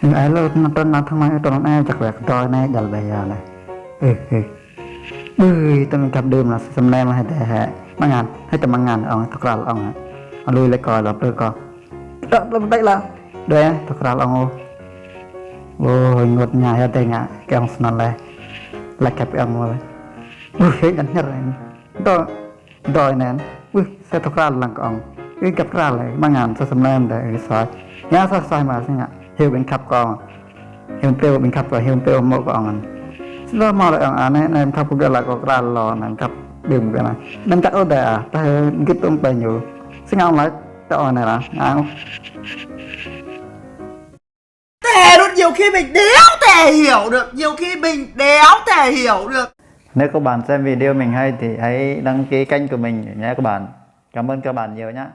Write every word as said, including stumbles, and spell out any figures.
Ê, alo, tơ nao thăm ai, tơ nao ai, čăk lĕ, kdŏ anei, djăl ƀai ya lĕ. Ê, ê. Ƀuh, tơ mĭn khăp đưm nao, săm lĕ mă hĕ dê hĕ. Mă ngăn, hĕ tơ mă ngăn, ŏng, tơ kral ŏng hĕ. Alo, lui lĕ kơ, lăp lĕ kơ. Lăp, lăp, lăp, lăp. Đuĕ, tơ kral ŏng ôh. Ôh, ngôt ña ya dê ngă, kơ ŏng snăn lĕ. Lĕ khăp ŏng ôh lĕ. Ƀuh, hĕ ngăn ñăr. Dŏ, dŏ anei. Ƀuh, sa tơ kral lăng kơ ŏng. Ê, găp kral lĕ, mă ngăn, sa săm lĕ mă dê, ê, soi. Ya, soi, soi mă, si ngă. Hiu ƀĭng khăp kơ. Hiu pliu ƀĭng khăp kơ, hiu pliu mâo kơ ŏng. Sĭt lŏ mâo lĕ ŏng, anei, anei, khăp kơ gơ̆ lĕ kơ kral lŏ, anei, khăp đưm kơ anei. Anăn čăk ôh dê, ah, tơ gĭt ung ƀai ñu. Si ngă ŏng lĕ, tơ ŏng anei lĕ, ngă. Thể luật nhiều khi mình đéo thể hiểu được, nhiều khi mình đéo thể hiểu được. Nếu các bạn xem video mình hay thì hãy đăng ký kênh của mình nhé các bạn. Cảm ơn các bạn nhiều nhé.